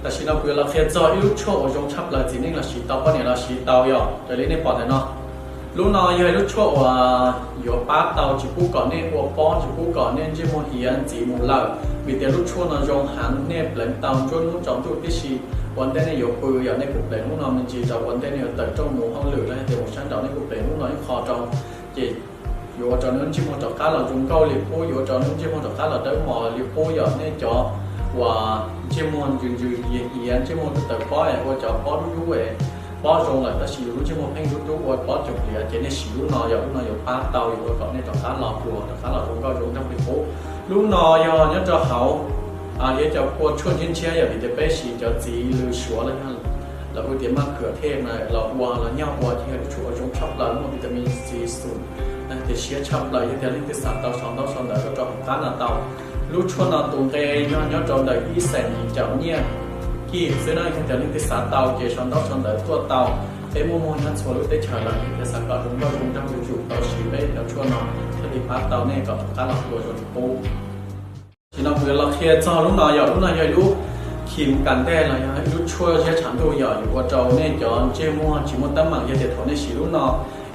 Tam sim no kuv yuav los qhia txog ib lub tshuaj uas zoo tshaj plaws txiv neej los siv tau, poj niam los siv tau yom, raws li nej pom ntawm no. Lub no yog ib lub tshuaj uas yuav pab tau tsis pub kom nej ua pob, tsis pub kom nej ntsej muag hiav ntxiv mus lawm, vim tias lub tshuaj no zoo heev, nej pleev tau nruab hnub tsaus ntuj tib si. Ua ntej nej yuav pw yog nej kuj pleev lub no me ntsis rau ua ntej nej yuav tawm rooj mus hauj lwm los yog tias mus sab nraud nej kuj pleev lub no ib qho rau, ces yuav ua rau nej ntsej muag rov qab los zoo nkauj li qub, yuav ua rau nej ntsej muag rov qab los dawb mos li qub yom. Nej cov uas ntsej muag ntsws ntsws hiav hiav, ntsej muag tawm pob es ua cov pob dub dub es pob zoo lawm tab sis yus lub ntsej muag pheej dub dub ua pob cog pliav ces nej siv lub no yom, lub no yuav pab tau yuav ua kom nej rov qab los pluas rov qab los zoo nkauj zoo nraug li qub. Lub no yog nyob rau hauv hiav cov kua tshuaj ntshiab ntshiab yom, vim tias peb siv cov txiv lws suav los yog lawv hu tias maj khwm thej na los ua los nyog ua ces yog lub tshuaj uas zoo tshaj plaws muaj vitamin C xum, tias siab tshaj plaws, yog tias leej twg xav tau sau ntaub sau ntawv tuaj rau hauv qab no tau. Lub tshuaj no tus nqe yog nyob rau ntawm ib xees yim caum nyiaj kij xwb na, yog tias leej twg xav tau ces sau ntaub sau ntawv tuaj tau. Peb muaj muag nyob txhua lub teb chaws lawm, yog tias xav kom zoo nkauj zoo nraug yuav tsum tau siv peb cov tshuaj no thiaj li pab tau nej kom rov qab los pluas zoo li qub. Tam sim no kuv yuav los qhia txog lub no yom, lub no yog ib lub kheem kas ntej los yog ib lub tshuaj ziab tshav ntuj yom, yuav ua rau nej cov ntsej muag tsis muaj teeb meem, yog tias thaum nej siv lub no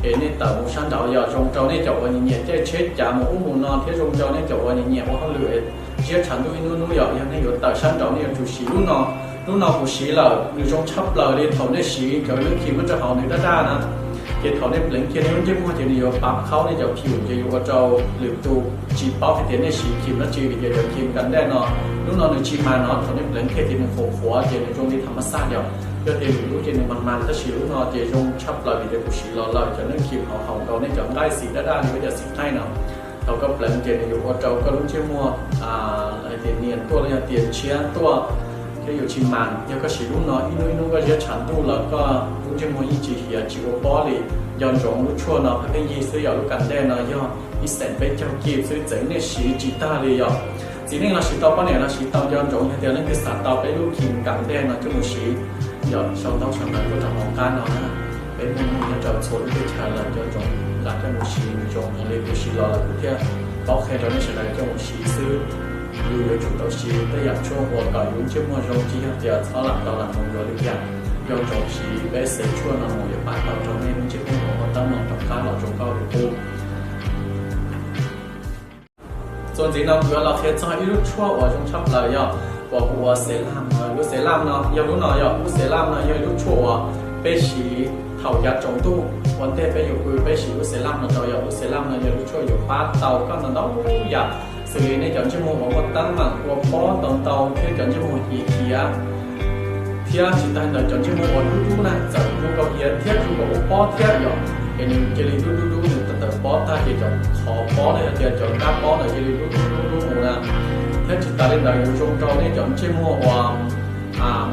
es nej tawm mus sab nraud yog zoo rau nej cov uas nyiam nyiam caij tsheb cav mus ub mus no thiab zoo rau nej cov uas nyiam nyiam ua hauj lwm ziab tshav ntuj ib hnub hnub yom, yog nej yuav tawm sab nraud nej yuav tsum siv lub no. Lub no kuv siv lawm nws zoo tshaj plaws li, thaum nej siv cov lub kheem muab rau hauv nws daj daj na, ces thaum nej pleev kiag nej lub ntsej muag ces nws yuav pav khaub nej cov kheem ces yuav ua rau lwm tus tsis paub hais tias nej siv kheem dab tsi, vim tias cov kheem kas ntej no lub no nws tsis mas no, thaum nej pleev kiag ces nws qhuav qhuav ces nws zoo li tham mas xaj yom. Yog tias lwm lub ces nws mas mas, tab sis lub no ces zoo tshaj plaws vim tias kuv siv los lawm cov neeg kheem hauv haum nkaus nej cov nqaij xim daj daj li peb cov xim nqaij no. Thaum koj pleev ces nws yuav ua rau koj lub ntsej muag hais tias nias tuaj los yog tias ntshiab tuaj thiab yuav tsis mas. Yog koj siv lub no ib hnub ib hnub koj ziab tshav ntuj los koj lub ntsej muag yeej tsis hiav tsis ua pob li. Nco ntsoov lub tshuaj no pheej pheej yig xwb yom, lub kas ntej no yog ib xees peb caug kij xwb, txeev nej siv tsis tag li yom. Txiv neej los siv tau, poj niam los siv tau, nco ntsoov yog tias leej twg xav tau peb lub kheem kas ntej no coj mus siv yom, sau ntaub sau ntawv tuaj rau hauv qab no na. Peb muaj muag nyob rau txhua lub teb chaws lawm, nco ntsoov nqa coj mus siv nws zoo heev li, kuv siv los lawm kuv thiaj paub qhia rau nej sawv daws coj mus siv xwb. Yus yuav tsum tau siv tej yam tshuaj uas kom yus ntsej muag zoo, tsis yog tias txhob lam tau lam mus yuav li cas. Nco ntsoov siv peb xeem tshuaj no mus yuav pab tau rau nej lub ntsej muag uas muaj teeb meem rov qab los zoo nkauj li qub. Txuas ntxiv no kuv yuav los qhia txog ib lub tshuaj uas zoo tshaj plaws yog uas hu ua xev laj. Lub xev laj no yog lub no yom, lub xev laj no yog ib lub tshuaj uas peb siv thaum yav tsaus ntuj ua ntej peb yuav pw peb siv lub xev laj no rau yom. Lub xev laj no yog lub tshuaj yuav pab tau koj ntau ntau yam, xws li nej cov ntsej muag uas muaj teeb meem ua pob ntau ntau thiab cov ntsej muag hiav hiav thiab tsis tas ntawd cov ntsej muag uas dub dub na, txawm zoo nkaus hiav thiab zoo nkaus ua pob thiab yom, es nws cia li dub dub dub nws tawm pob tag ces cov qhov pob los yog tias cov kab pob ntawd cia li dub dub dub mus na. Thiab tsis tas li ntawd yuav zoo rau nej cov ntsej muag uas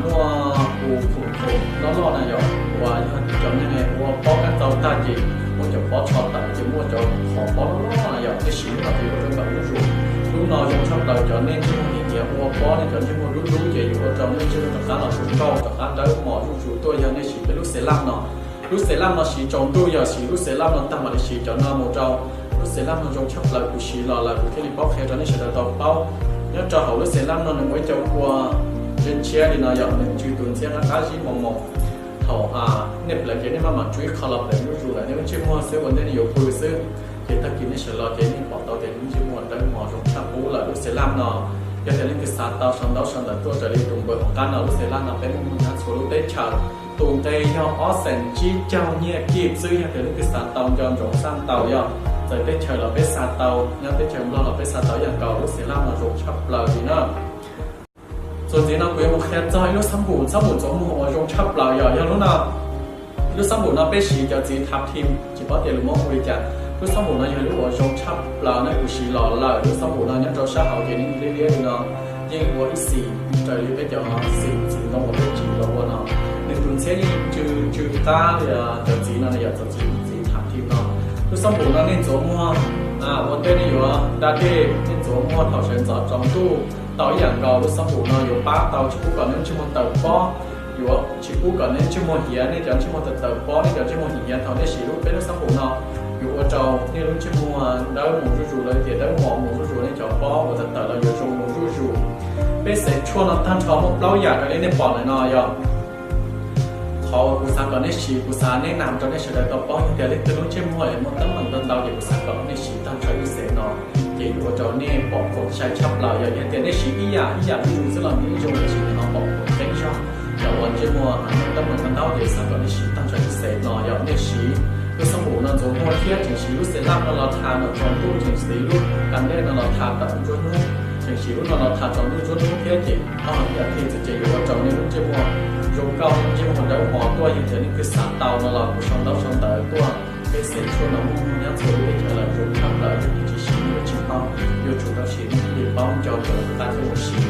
muaj hu khum khum loj loj na yom, uas yog cov neeg ua pob kab ntxau tag ces muab cov pob tsho tawm ces muaj cov qhov pob loj loj na yom, nej siv lub no ces yuav ua rau tawm zuj zus. Lub no zoo tshaj plaws cov neeg ntsej muag hiav hiav ua pob, nej cov ntsej muag dub dub ces yuav ua rau nej ntsej muag rov qab los zoo nkauj rov qab dawb mos zuj zus tuaj yog nej siv peb lub xev laj no. Lub xev laj no siv tsaus ntuj, yog siv lub xev laj no tag mam li siv cov no mus rau. Lub xev laj no zoo tshaj plaws, kuv siv los lawm kuv thiaj li paub qhia rau nej sawv daws tau paub. Nyob rau hauv lub xev laj no nws muaj ib co kua ntshiab ntshiab li no yog nws tsw tus ntxhiab qab qab zib mos mos. Thaum nej pleev ces nej maj mam tsub ib qho los pleev zuj zus lawm nej lub ntsej muag xwb ua ntej nej yuav pw xwb. Ces tag kis nej sawv los ces nej pom tau tias nej ntsej muag dawb mos zoo tshaj qub lawm. Lub xev laj no yog tias leej twg xav tau sau ntaub sau ntawv tuaj raws li tus npawb hauv qab no. Lub xev laj no peb muaj muag nyob txhua lub teb chaws. Tus nqe yog ob xees tsib caug nyiaj kij xwb, yog tias leej twg xav tau nco ntsoov xaj tau yom. Txawm teb chaws los peb xa tau, nyob teb chaws Nplog los peb xa tau ib yam nkaus. Lub xev laj no zoo tshaj plaws li na. Txuas ntxiv no kuv yuav mus qhia txog ib lub xab npum, xab npum ntxuav muag uas zoo tshaj plaws yom, yog lub no. Lub xab npum no peb siv cov txiv thav thim, tsis paub tias lus Hmoob hu li cas. Lub xab npum no yog lub uas zoo tshaj plaws na, kuv siv los lawm. Lub xab npum no nyob rau sab hauv ces nws liab liab li no, yeej ua ib xim raws li peb cov xim txiv ntoo uas peb tsim los ua no. Nws tus ntxhiab yeej tsw tsw qab li cov txiv no, yog cov txiv thav thim no. Lub xab npum no nej ntxuav muag ua ntej nej yuav da dej, nej ntxuav muag thaum sawv ntxov tsaus ntuj tau ib yam nkaus. Lub xab npum no yuav pab tau tsis pub kom nej ntsej muag tawm pob, yuav tsis pub kom nej ntsej muag hiav, nej cov ntsej muag tawm tawm pob, nej cov ntsej muag hiav hiav thaum nej siv lub peb lub xab npum no, yuav ua rau nej lub ntsej muag dawb mus zuj zus los tias dawb mos mus zuj zus, nej cov pob uas tawm tawm los yuav zoo mus zuj zus. Peb xeev tshuaj no tag nrho muaj plaub yam raws li nej pom ntawm no yog qhov uas kuv xav kom nej siv, kuv xav nes nam rau nej sawv daws tau paub. Yog tias leej twg lub ntsej muag es muaj teeb meem ntau ntau ces kuv xav kom nej siv tag nrho ib xeev no, ces yuav ua rau nej pom khuam sai tshaj plaws. Yog, yog tias nej siv ib yam ib yam zuj zus xwb los yeej zoo, tiam sis nws ho pom khuam qeeb zog. Yog uas ntsej muag muaj teeb meem ntau ntau ces xav kom nej siv tag nrho ib xeev no. Yog nej siv lub xab npum no ntxuav muag thiab tseem siv lub xev laj no los tha nram tsaus ntuj, tseem siv lub kas dej no los tha tawm ntsuab hnub, tseem siv lub no los tha tsaus ntuj ntsuab hnub thiab ces ob yam thib txwv ces yuav ua rau nej lub ntsej muag zoo nkauj, ntsej muag dawb mos tuaj. Yog tias nej twb xav tau no los kuv sau ntaub sau ntawv tuaj. Peb xeev tshuaj no muaj muaj nyob txhua lub teb chaws lawm, zoo tshaj plaws, yog nej tsis siv nej yuav tsis paub. Yuav tsum tau siv nej thiaj li paub, nco ntsoov kuv qab thiaj mus siv.